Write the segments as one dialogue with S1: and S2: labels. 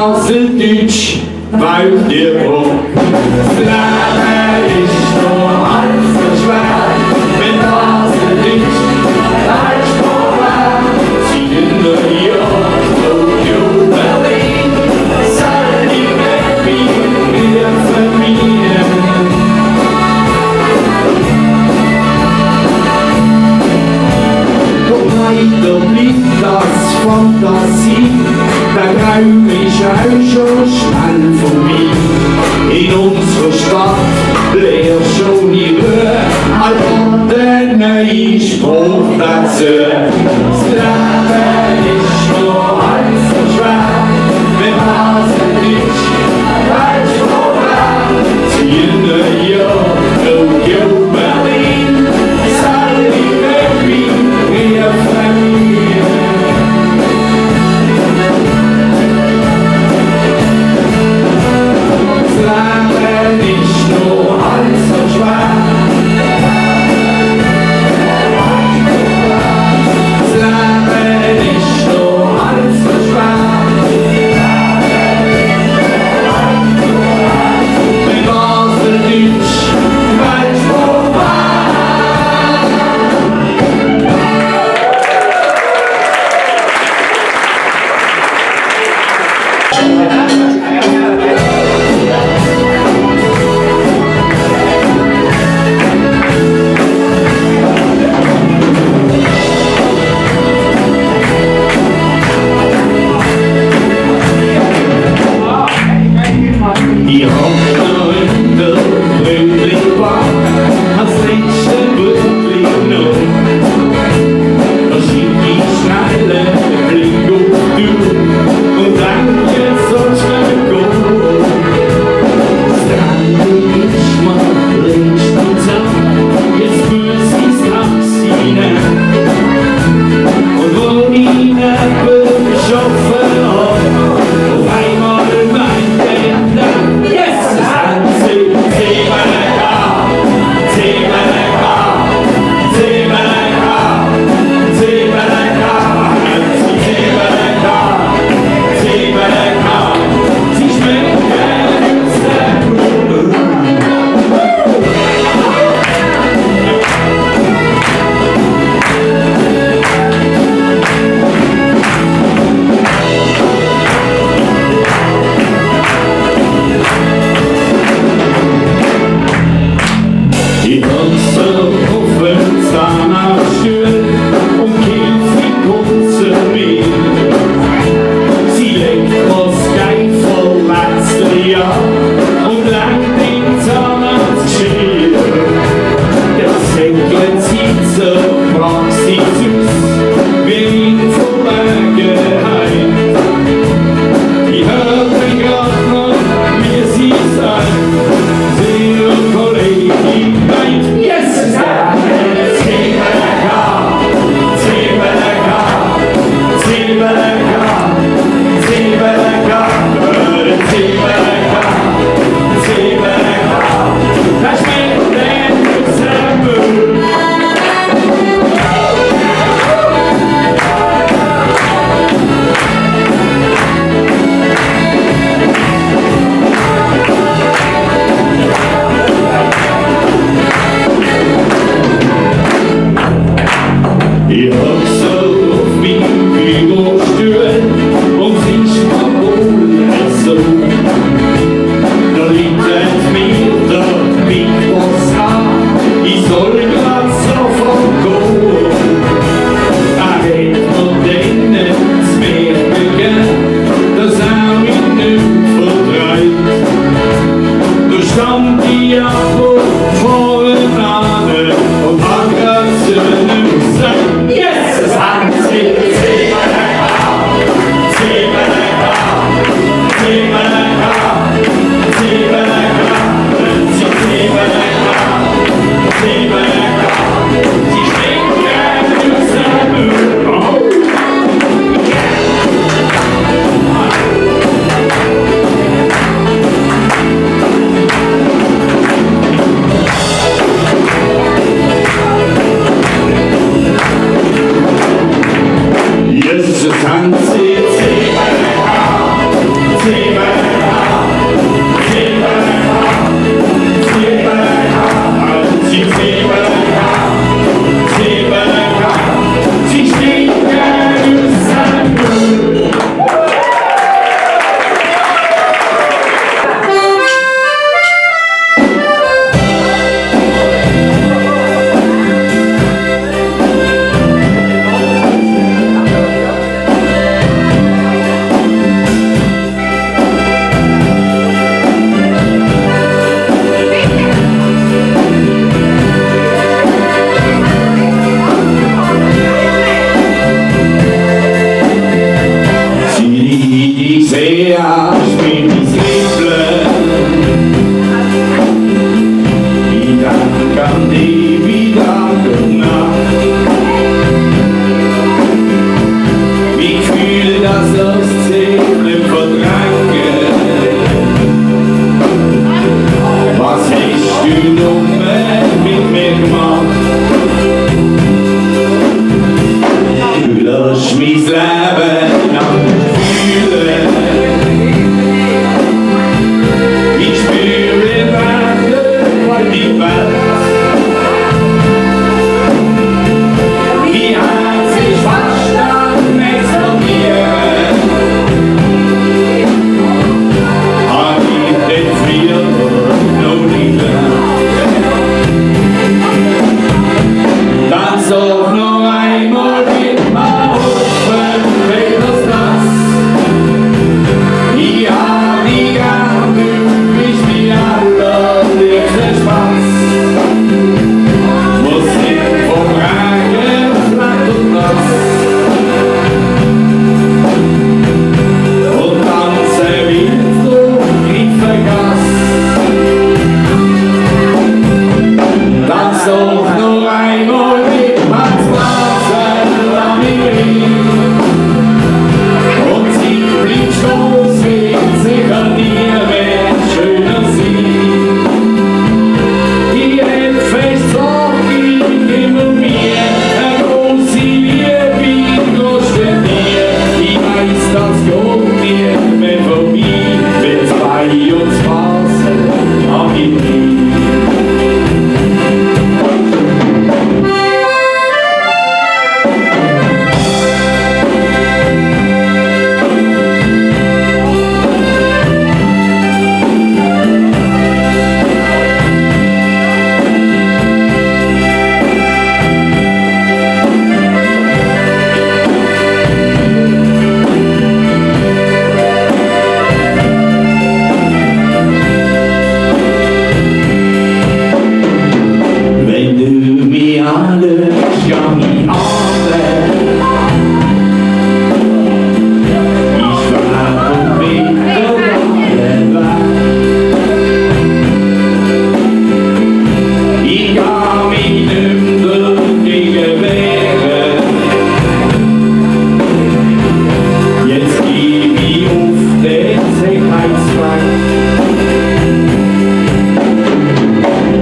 S1: Baseldeutsch, weil dir Bruch. Das Leben ist nur allzu schwer, wenn Baseldeutsch leicht vorbei. Sie in New York, Tokyo, Berlin, soll die Baby wieder vermieden. Doch leider bleibt das Fantasie, der Traum ist auch schon schnell vorbei. In unserer Stadt leer schon die Ruhe, als der neue Spruch dazu. Das Leben ist nur allzu schwer, wenn Baseldeutsch falsch vorbei. Sie in New York, Tokyo, Berlin, soll die Baby wieder vermieden. Das Leben ist nur allzu schwer. Das Leben wie sehr spielt das Leben. Ich danke an die wieder und Nacht. Wie fühl das Zählen verdrängen. Was hast du nun mit mir gemacht? Du lässt mein Leben an fühlen. Ich spüre Wärme die Welt. Wie Herz ich fast am explodieren. Hab ich den Frieden noch nicht gelernt. Dann sag noch einmal mit mir offen, wenn das nass. Ich hab die gern, du bist mir allerliebster Spaß. Musik vom Regen, flatt und nass. Und tanzen willst du, ich vergaß. Dann sag noch einmal mit Hans Blasen an mich rin. Und sie bleibt stolz, wird sicher nie mehr schöner sein. Ich hätt fest Sorge, ich immer mir eine große Liebe kostet dir. Ich weiß, das geht nie mehr vorbei, wenn zwei uns fassen an mich rin. Wenn du mir alles gar nicht anlässt, ich war und bin alle weg. Ich kann mich nicht dagegen wehren. Jetzt gib ich auf den Sicherheitsfleck.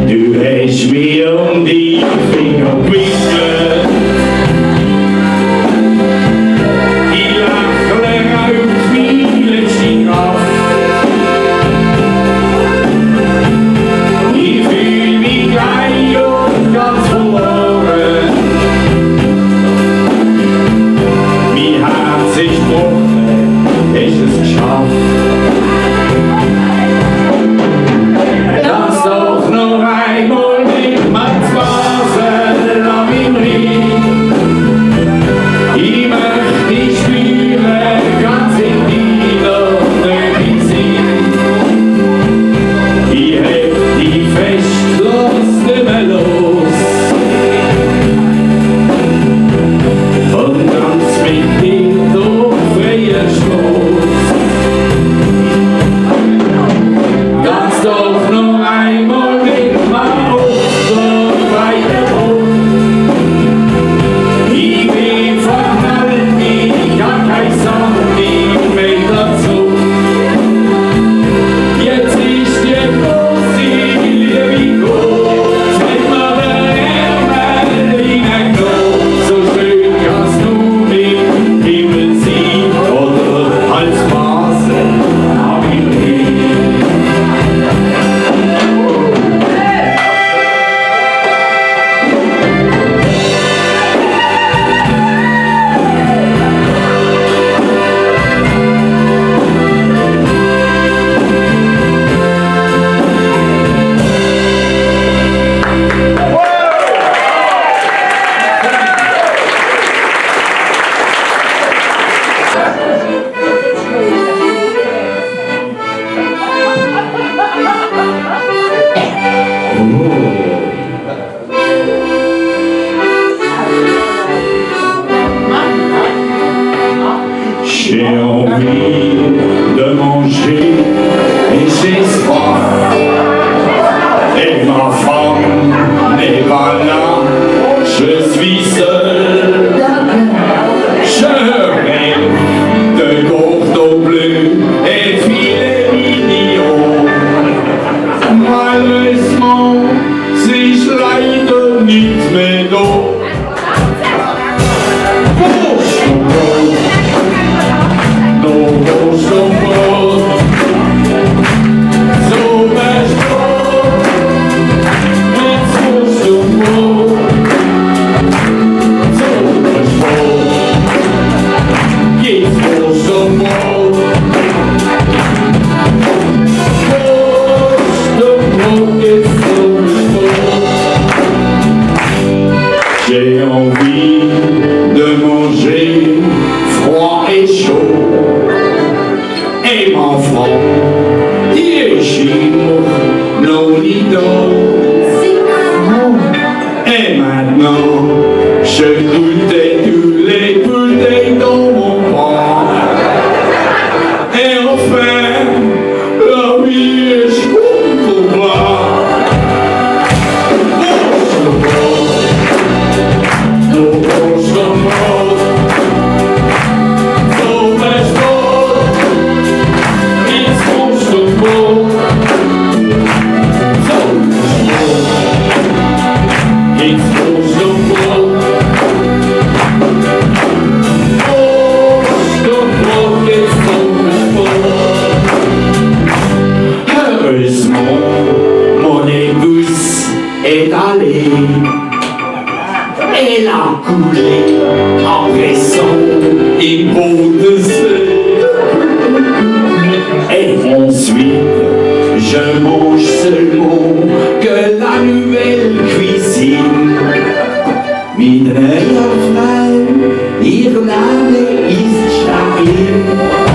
S1: Du hast mir um die Finger gewickelt. Ich lächle auf meine letzte Kraft. Ich fühl mich klein und ganz verloren. Mein Herz ist gebrochen, ist es geschafft. Lass doch noch einmal mit Max Basel an mich rin. Ich möchte dich spüren, ganz in deiner Nähe sein. Ich heb dich fest, lass nicht mehr los. Und ganz mit dir durch freien Stoß. Ganz doch noch einmal mit mir Oster bei der Brust. Ich bin verknallt, ich hab kein Sand mehr dazu. Jetzt ist die große Liebe groß, wenn man den Himmel hineingeht. So schön kannst du im Himmel sein oder als Basel am Himmel. J'ai envie est chaud. Et mon front, il gire nos rideaux. Et maintenant, je goûtais tous les bouteilles dans mon pain. Et enfin, la vie est chaude pour moi. Mon épouse est allée, elle a coulé en pressant une boule de sel. Et ensuite, je mange seulement que la nouvelle cuisine. Min nya fru, Irland is shining.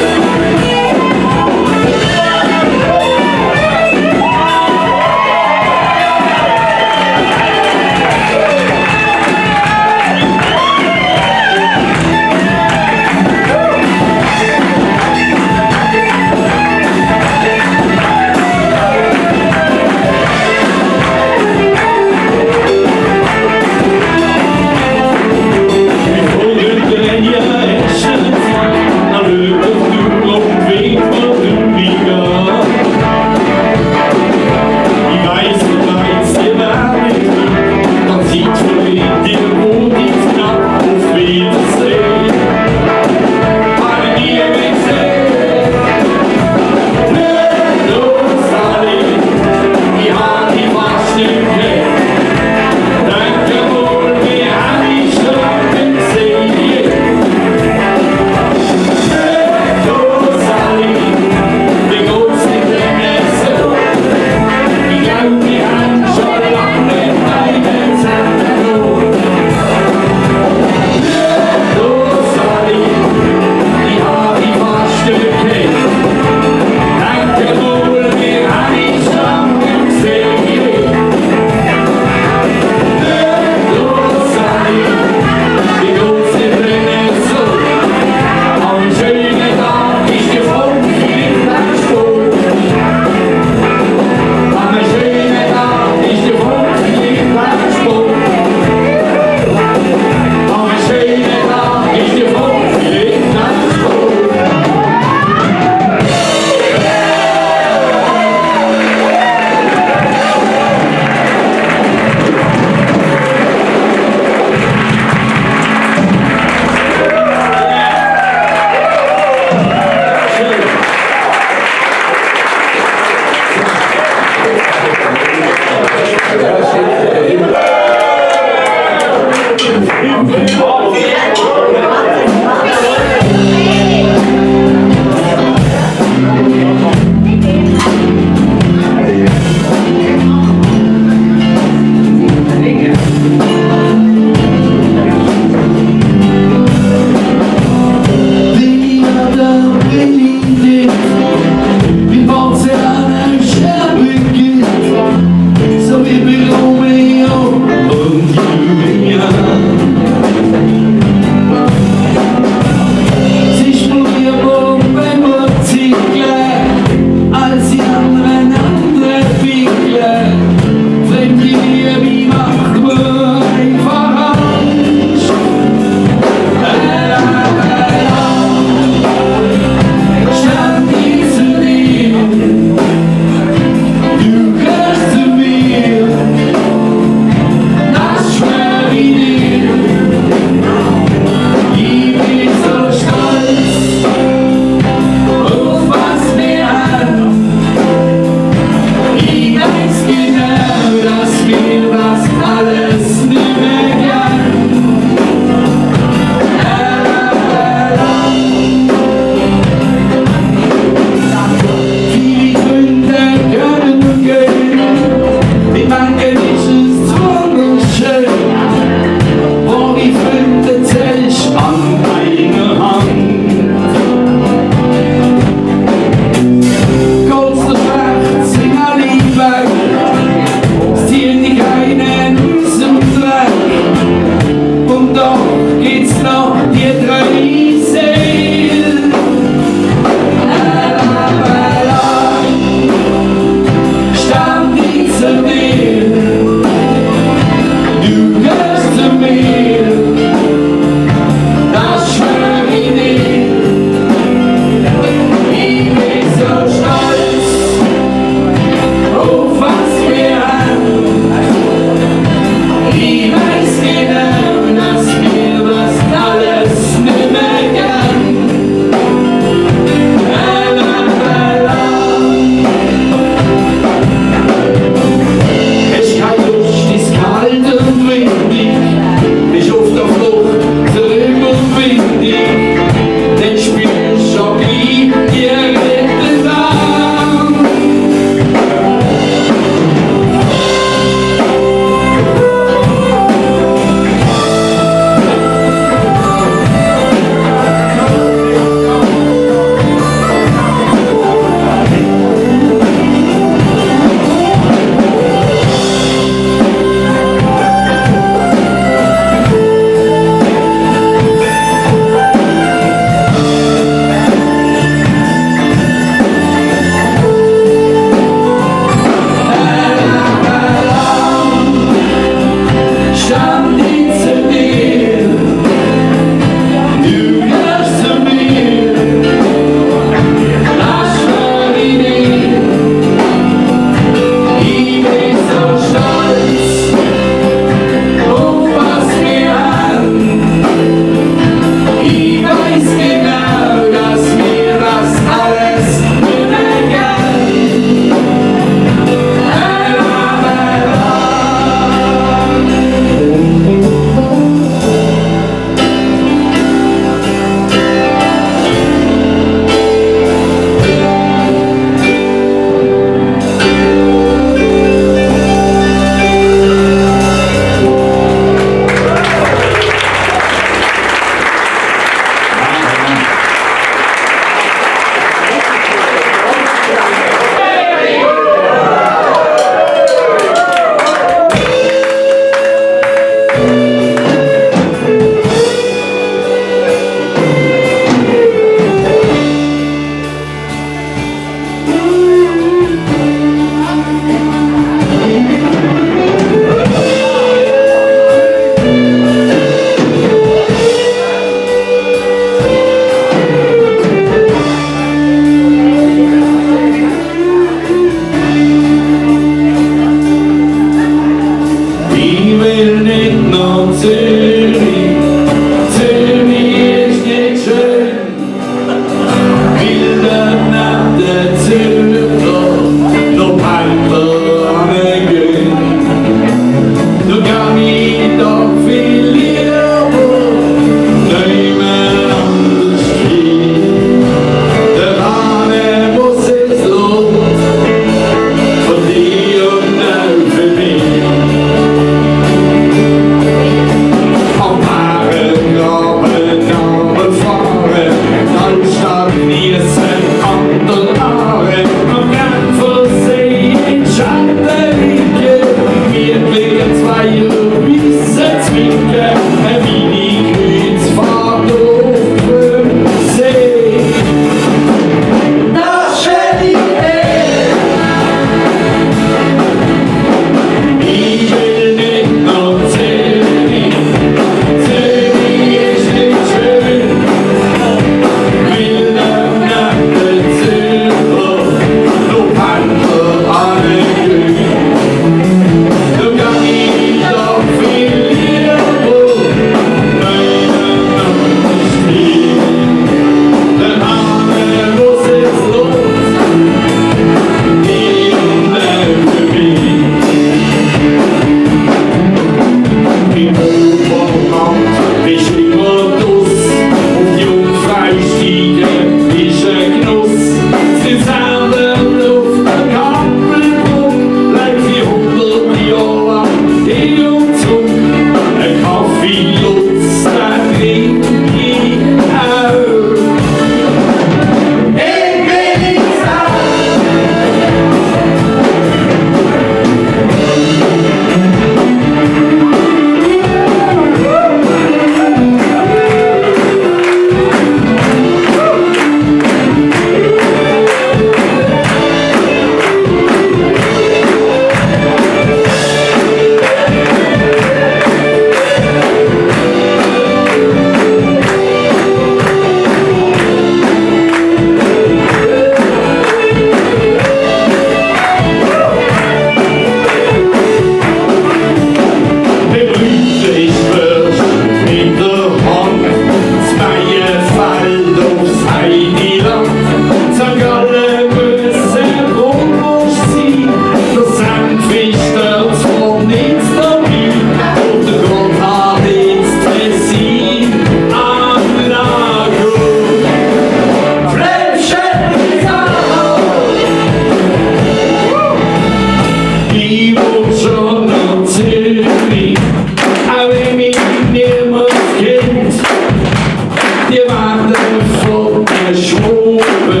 S1: die werden von der Schwuppe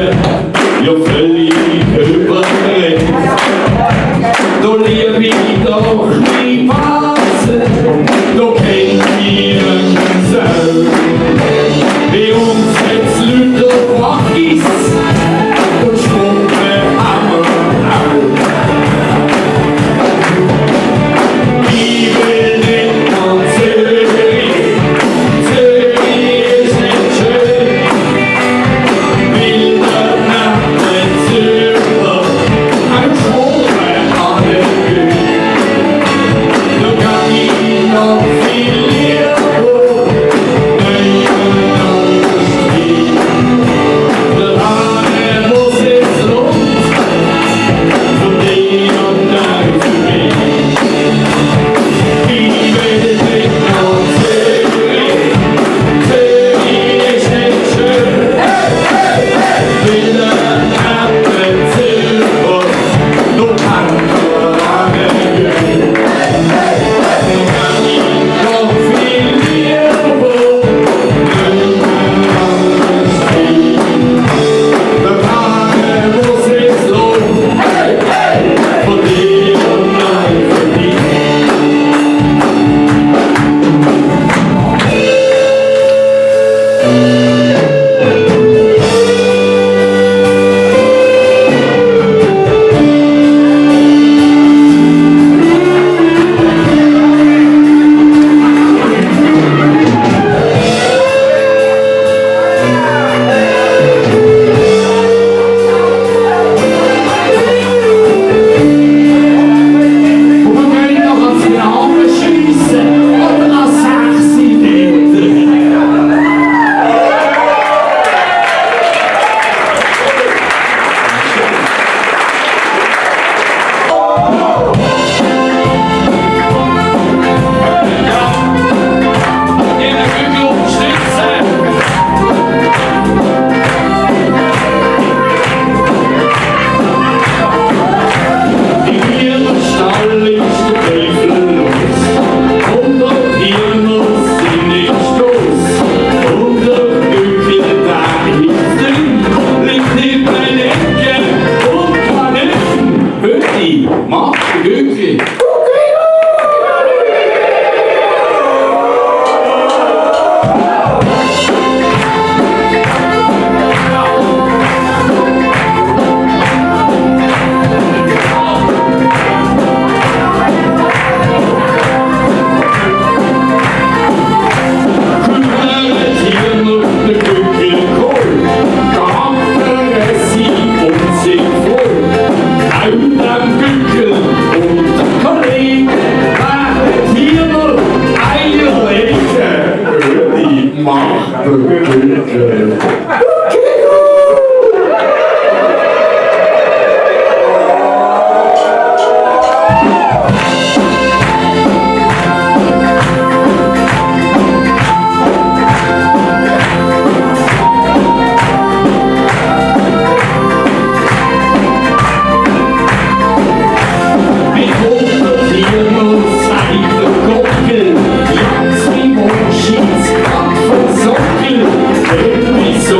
S1: ja völlig überrennt. Da liebe ich doch mein Wase, da kennt niemand Sau. Bei uns hat's Leute Wackis und Schwuppe haben wir auch. Ich will nicht nach Zürich, Zürich ist nicht schön, will der Nacht Zürcher ein Schwuppe angehen. Da kann ich noch viel lieber nehmen als die. Der Hane muss es lohnt, von dir und nein für mich. Ich will nicht nach Zürich, Zürich ist nicht schön, will der Nacht Zürcher noch angehen. So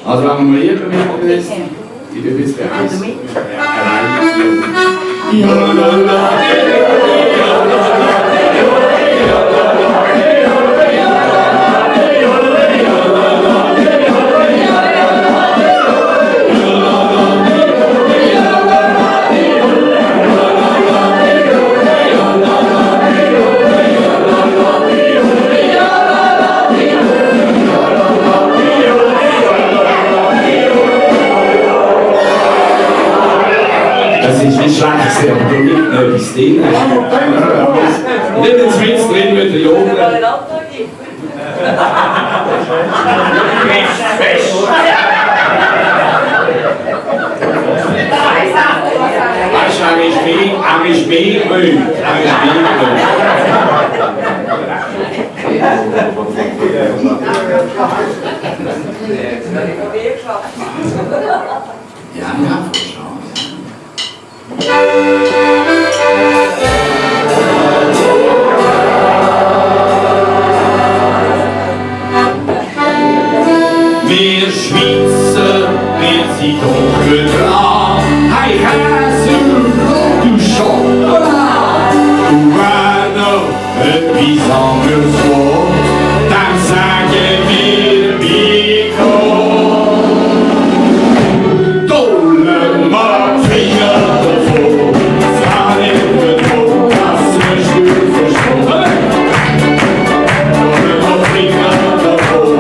S1: Also wenn wir lieber mit uns, ich bin bis bei uns. ja, da liegt noch etwas drin. Nicht den Schwitz drin mit der Jungen. Weißt du, er ist mehr Müll. Ja, verstanden. Wir Schweizer, wir sind dunkel dran. Hey, Käse, du Schokolade. Du wär noch etwas anderes Wort, dann sagen wir Biko. Dolle mal Finger davor, sag nicht mehr vor, dass wir Stück versprochen. Dolle mal Finger davor,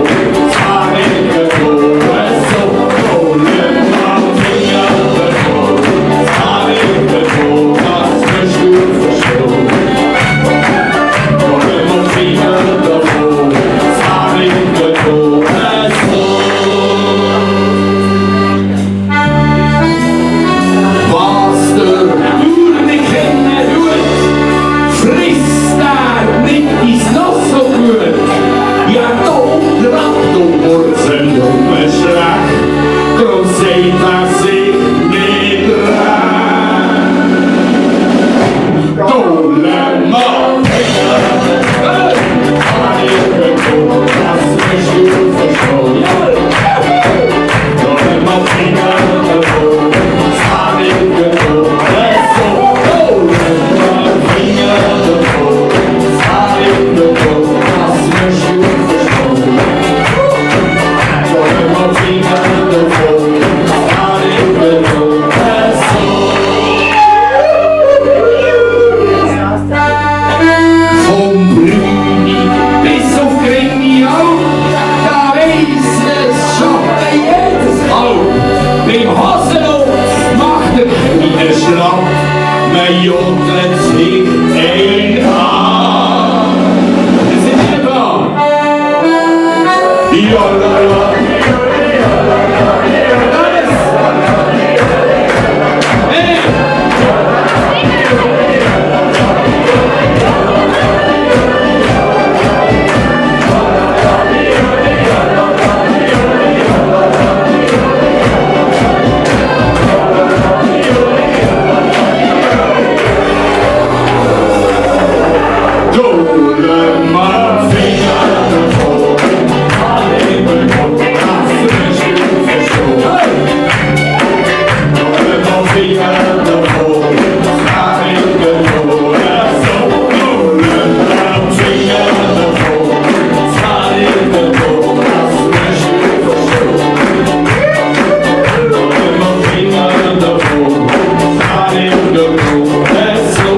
S1: sag nicht mehr vor, so. Dolle mal Finger davor, sag nicht mehr vor, dass wir Stück versprochen. Dolle mal Finger davor, sag nicht mehr vor, so. Was der Bauer nicht kennen tut, frisst er nicht ins noch so gut. Ja, da dran, du Wurzeln, dumme Schlecht, drum seht er sich nicht recht. Dolle Mann, kann ich bekommen, dass wir Schuhe verstehen. Dolle Mann, Finger davor, kann ich bekommen, so. Dolle Mann, Finger davor, kann ich bekommen, dass wir Schuhe verstehen. Dolle Mann, Finger davor, kann ich bekommen, so. Vom Brüni bis auf Grigniau, da weiss es schon jedes Auge. Beim Haselholz macht der kleine Schlag, man jodelt sich ein an. Wir sind hier da. Jolala. Hey! Dolle Mann, Finger davor, alle bekommen, dass wir Stück verstehen. Dolle Mann, Finger davor, alle bekommen, so. Dolle Mann, Finger davor, alle bekommen, dass wir Stück verstehen. Dolle Mann, Finger davor, alle bekommen, so.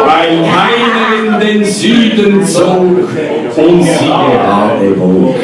S1: Weil keiner in den Süden zog und siehe alle wog.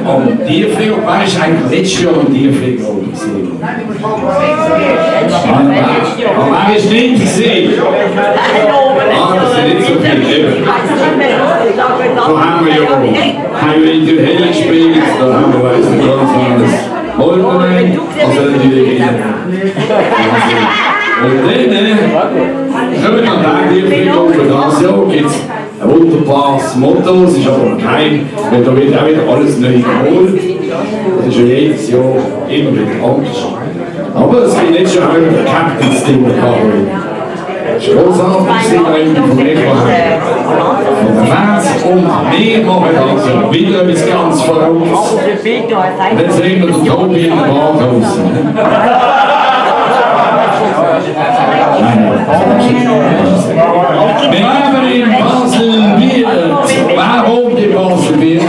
S1: am Tiefling. Wer ist eigentlich letztes Jahr am Tiefling gesehen? Aber wer ist nicht gesehen? Das sind nicht so viele. Da haben wir ja in der Helle gespielt, da haben wir weiss nicht ganz alles. Holmenwein, also natürlich. Und dann kommen wir an den Tiefling für das Jahr. Gibt's ein wunderbares Motto, es ist aber geheim, weil da wird auch wieder alles neu geholt. Das ist ja jedes Jahr immer wieder anders. Aber es gibt jetzt schon auch wieder Captain's Dinner gehabt. Das ist großartig, es sind auch von den Fans und wir machen also wieder etwas ganz Verrücktes. Und jetzt sehen wir den Tobi in der Badhose. Wir leben in Basel-Bier. Wer wohnt in Basel-Bier?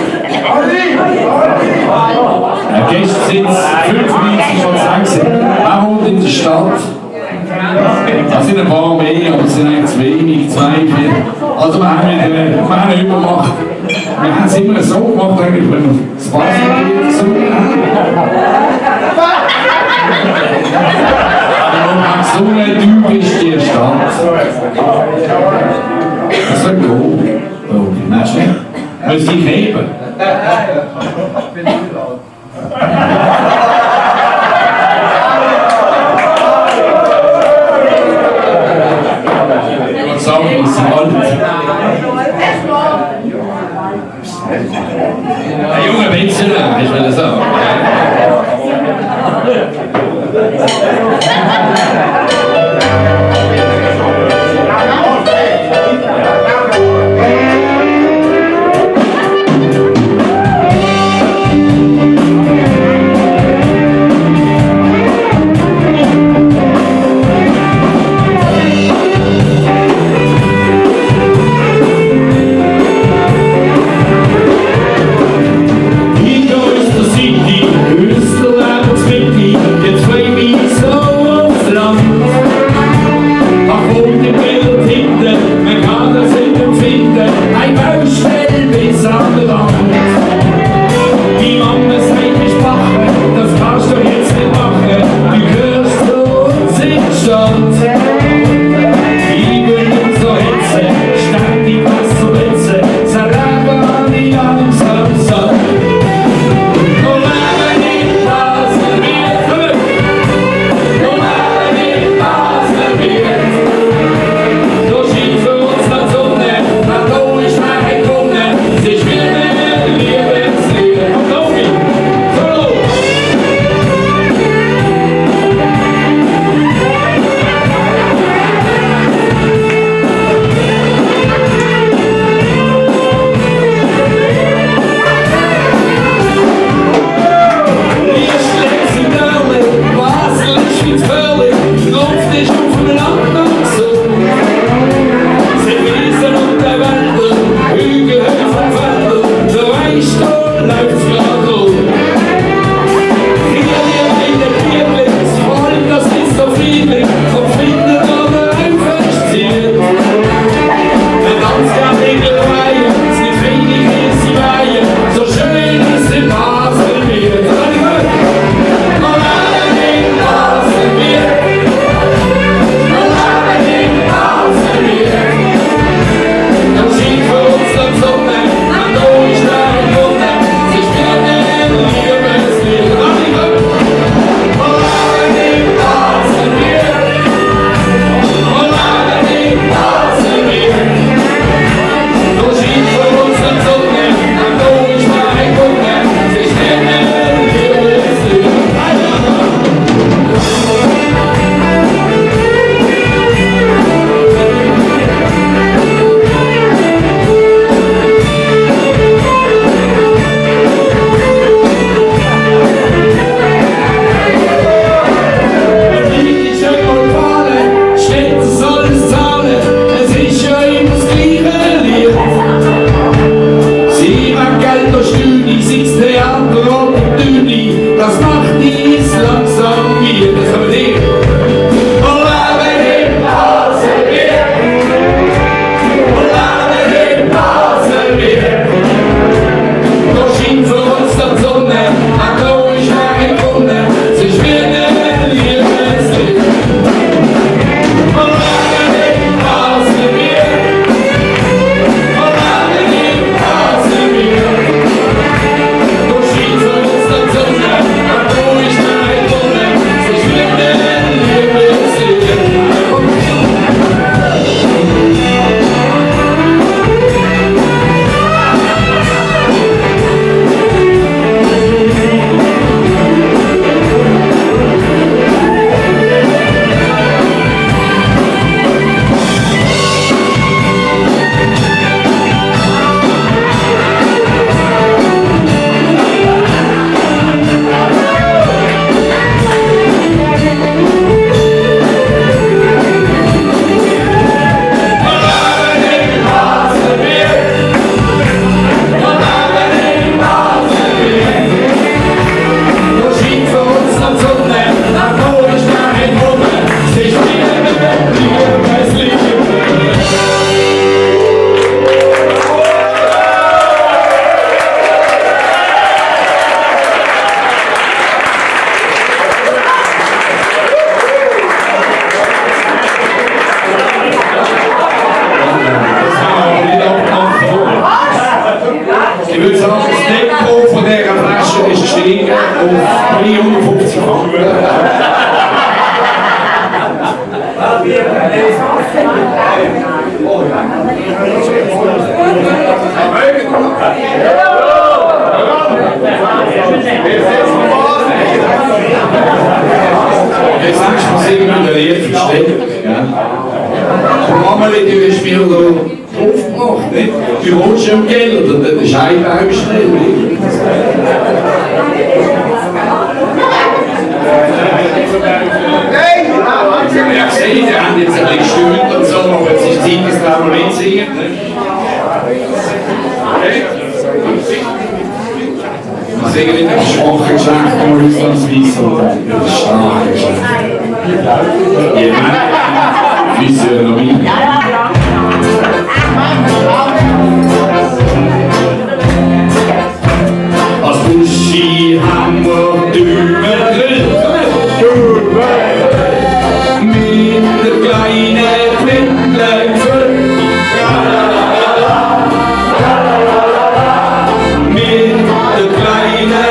S1: Gästesitz 95 von 6. Wer wohnt in der Stadt? Das sind ein paar mehr, aber es sind eigentlich zu wenig, 2, 4. Also wir haben übermacht. Wir haben es immer so gemacht, eigentlich, wenn wir das Basel-Bier gesungen haben. So ein Typ ist die Stadt. Das wird gut. Oh, nein, schnell. Muss ich heben? Ich würde sagen, wir sind alt. Ein junger Witzeler, ich will das sagen.
S2: He goes to see
S1: auf 350 Franken. Jetzt sagst du mir singen in der ersten Stelle. Amelie, du hast mir da aufgebracht, nicht? Du wohnst ja im Geld und dann ist ein Baum schnell. Ja, ich sehe, die haben jetzt ein bisschen gestöhnt und so, aber es ist Zeit, dass wir mitsingen. Wir singen nicht ein schwaches Geschlecht, nur ausnahmsweise, sondern ein starkes Geschlecht. Jemand, Physiognomie. Als Buschi haben wir Dümmergrill. Mit der kleinen Flintlöpfe. Mit der kleinen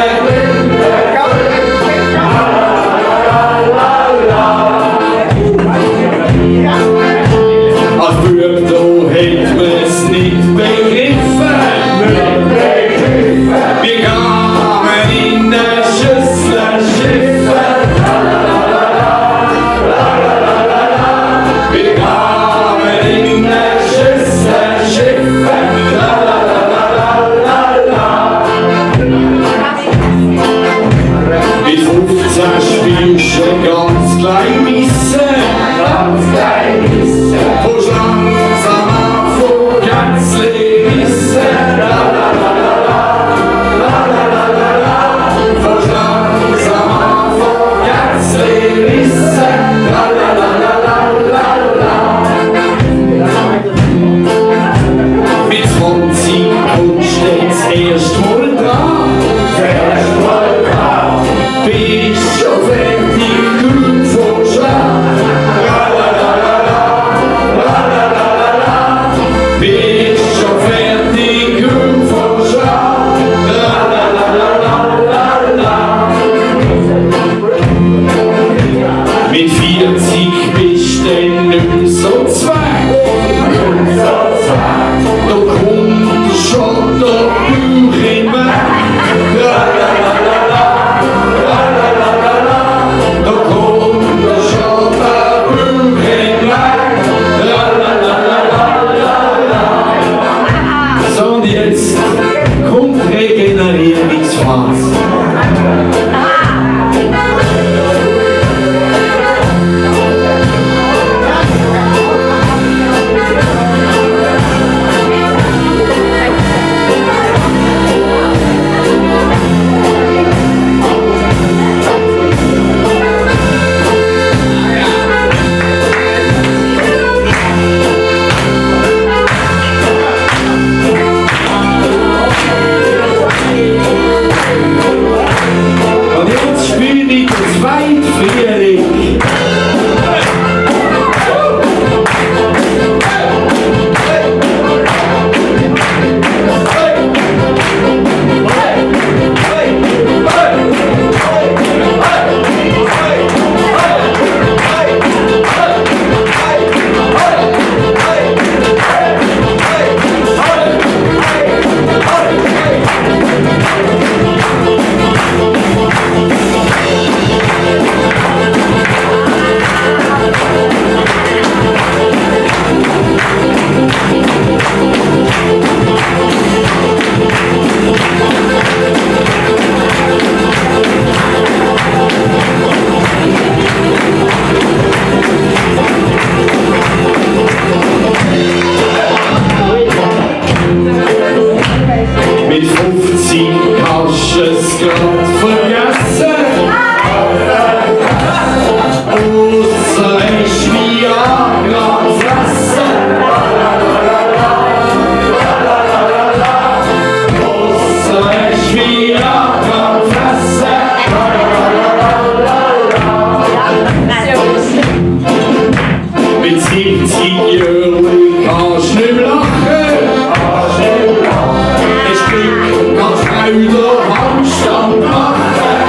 S1: als Bub da hätt man's nicht begriffen. Wir kamen in der Schüssel Schiffe. Wir kamen in der Schüssel Schiffe. Mit 15 spielst du ganz klein Misse. Von langsam an, von Kätzli Misse. Von langsam an, von Kätzli Misse. Mit 20 kommst du jetzt erst mal dran. Bist schon fertig, gut vorschlagen. Bist schon fertig, gut vorschlagen. Mit 40 bist du dann nicht mehr so zweig. Da kommt schon der Bauch in Weg. Da kommt schon der Bauch in Weg. So, und jetzt kommt Regenerierungsphase. Und jetzt spiele ich den zweiten Frühling. Mit 50 kannst du es grad vergessen. Ausser ich Viagra fressen. Ausser ich Viagra fressen. Mit 70 Jahren kannst du nicht mehr lachen. Es gibt ganz Freude Handstand machen.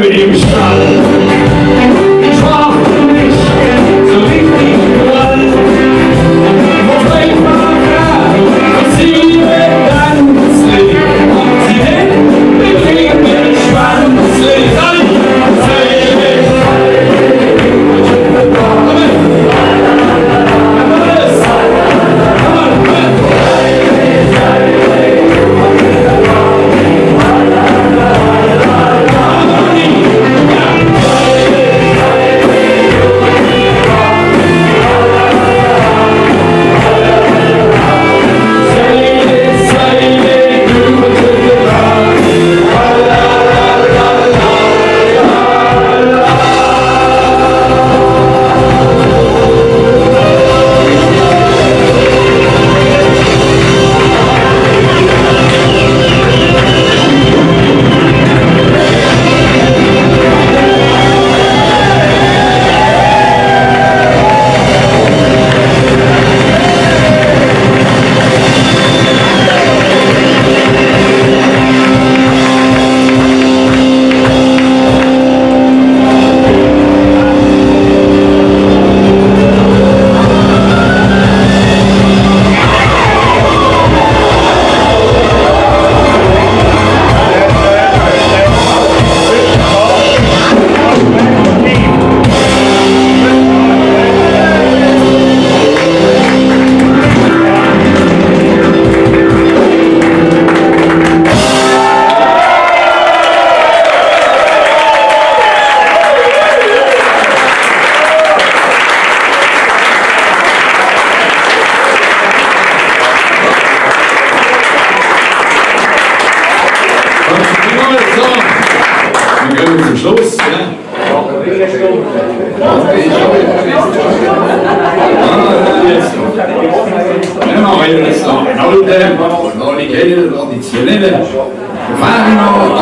S1: wie im Stall. Ich brauchte mich so richtig gewollt. Wo ich mal grad und sie mit Tanzlied. Sie nennt mich lieben Schwanzlied. Zum Schluss, Dann machen wir jetzt noch einen alten, originellen, traditionellen Ferienabend.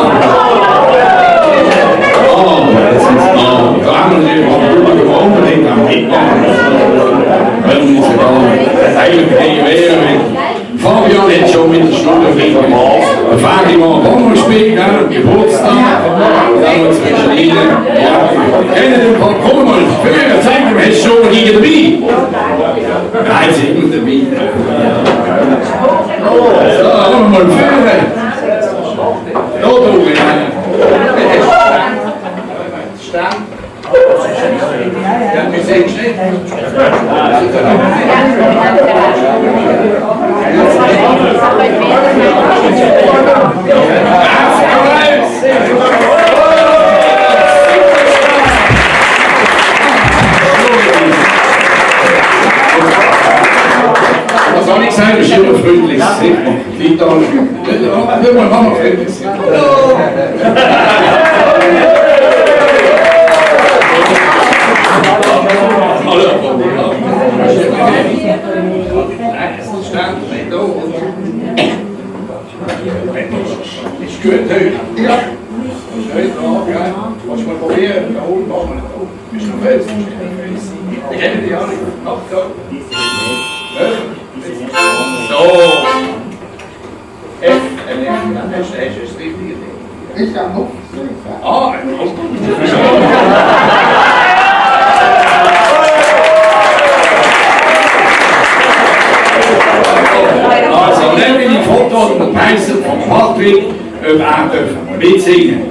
S1: Jetzt ist es da. Da haben wir natürlich unbedingt am Mitmachen. Können wir sogar eigentlich wäre, Fabian hat schon mit der Stunde gemacht. Der Fagi mal Bongo spielen, Geburtstag. Dann noch zwischen ihnen. Ja, kennen den Fall. Komm mal, früher zeigen wir es schon hier dabei. Nein, sie sind immer dabei. So, komm mal früher. Da drüben. Stand. Ja, wir sehen schnell. Was soll ich sagen? Das ist immer freundlich. Wir wollen Mama freundlich sein. Ist gut, hey? Ja. Schön, ja. Kannst du mal probieren? Da oben machen wir nicht auf. Bist du noch fest? Ich kenne die alle. Ach, so. So. F. Das ist das richtige Ding.
S2: Ich kann noch.
S1: Ah, also, dann will ich Foto und Preise von Patrick mitsingen.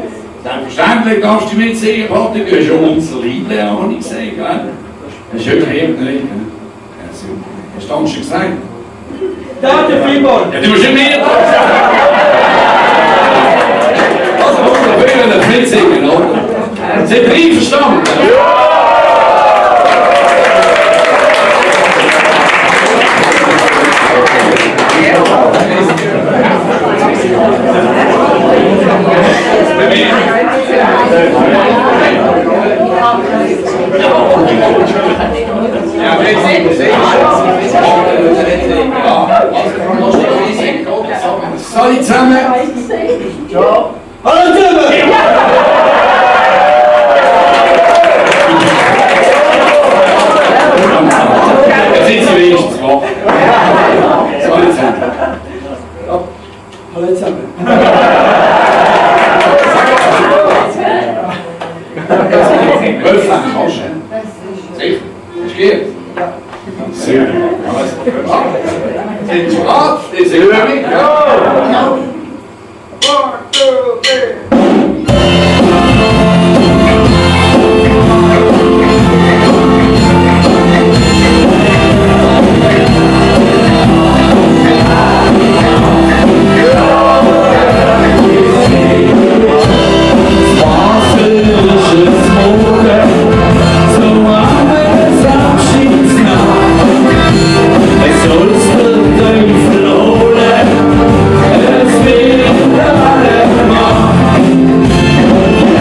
S1: Selbstverständlich darfst du mitsingen, Patrick, du hast schon unser Lied, habe ich gesagt. Ein schöner Hebner. Was hast du schon gesagt?
S3: Danke vielmals!
S1: Ja, du musst nicht mehr! Also, wir können das mitsingen, oder? Sind wir einverstanden? Salut zusammen!
S3: Hallo zusammen!
S1: Öffnen kannst du. Sicher? Ist gut? Sehr gut. Sind Sie bereit? Ist ihr Übung? Ja.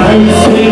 S1: 1, 2, 3.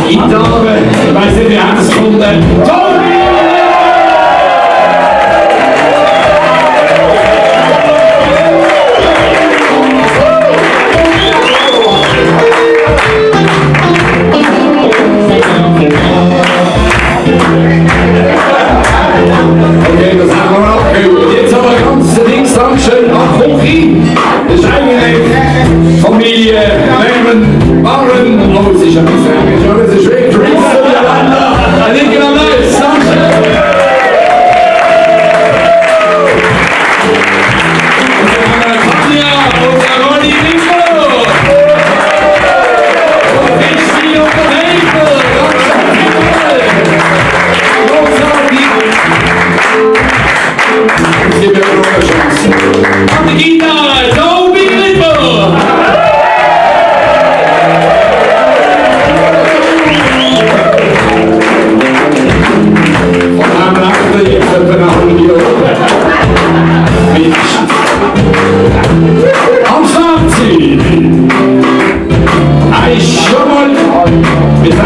S2: Gitarre, ich weiß nicht, wie heißt es kommt. Tommy!
S1: Okay, das haben wir abgehört. Jetzt aber ganz links Dankeschön an Kochi. Das ist eigentlich Familie Lehmann, Barren. Oh, es ist ein bisschen, es ist wirklich Chris. Ein Nick und ein Neues. Dankeschön.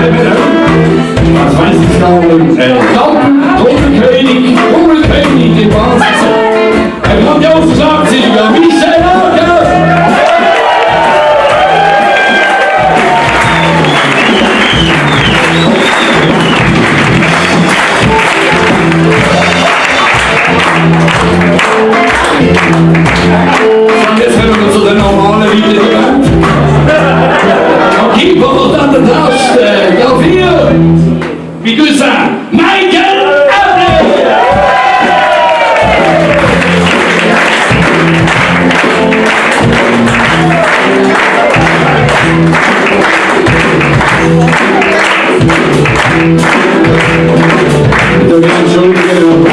S2: Was weiß ich gar nicht. Doppelkönig, im wahrsten Sinne. Ein grandioser Schlagzeuger, Michel Arger! Und jetzt kommen wir zu den normalen Liedern. Keyboard an der Taste, Klavier, wie du sagst, Michael Adler! Du bist entschuldigen,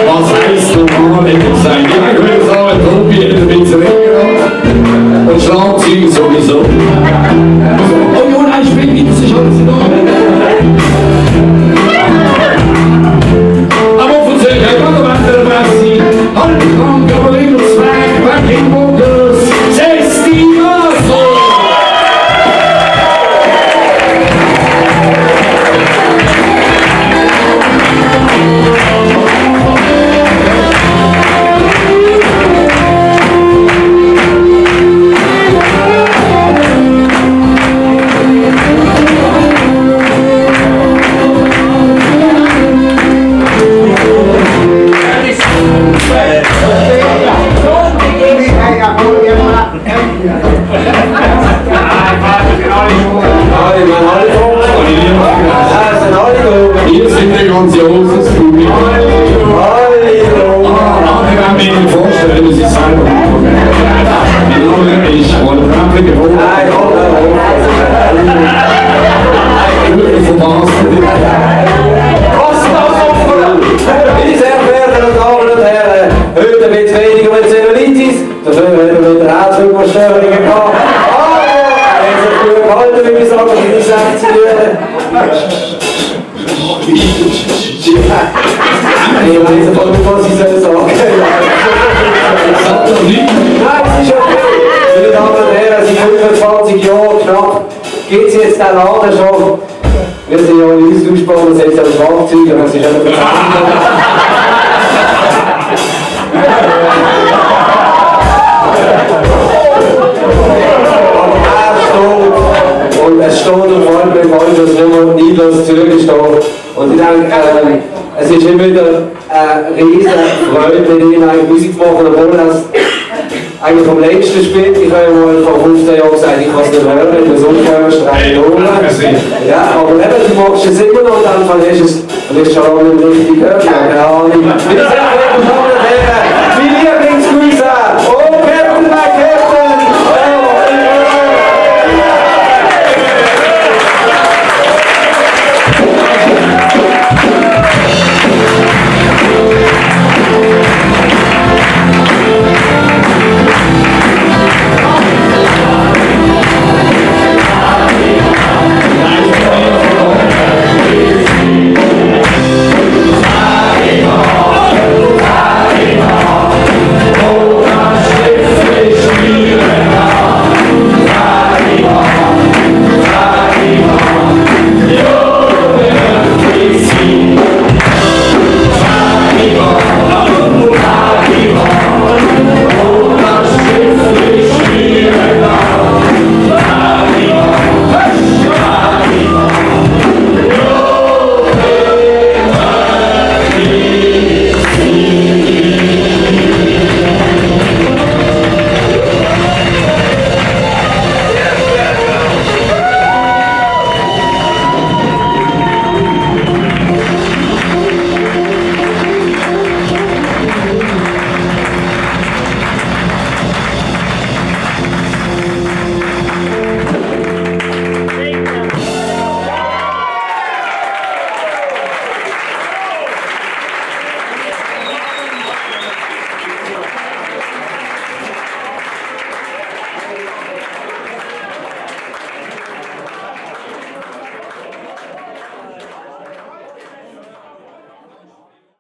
S2: was heißt normal sein? Ja, ich würde sagen, Tobi hat ein bisschen länger und Schlagzeug sowieso. Oh ja, nein, spiel nicht, das ist alles in Ordnung. Aber von sich, ich kann noch weiter sein. Halt krank, aber immer Swag, Backing Vocals, Zesty Maso. Hier sind wir grandioses Publikum. Ich kann mir nicht vorstellen, dass ich selber mein Name ist Wolfgang gewohnt. Von Basel.
S4: Meine sehr verehrten Damen und Herren, heute wird es weniger mit Zellulitis, dafür werden wir mit der Herzrhythmusstörungen gehabt. Aber er hat sich gut gehalten, wie wir sagen, in die 60 Ich weiß einfach nicht, was ich soll sagen. Nein, es ist okay. Meine Damen und Herren, seit 25 Jahren knapp gibt es jetzt den Laden schon. Wir sind ja in uns ausgebaut, das heißt ja Schlagzeug, aber es ist einfach und es steht und vor allem bei euch, dass immer neidlos zugesteht. Und ich denke, es ist immer wieder eine riesige Freude, mit ihnen eigentlich Musik zu machen, obwohl das eigentlich vom längsten spielt. Ich habe mal vor 15 Jahren gesagt, ich kann es nicht hören, in der Sonne ja, aber eben, du machst es immer noch und dann ist es schon lange nicht richtig gehört. Ja, keine Ahnung.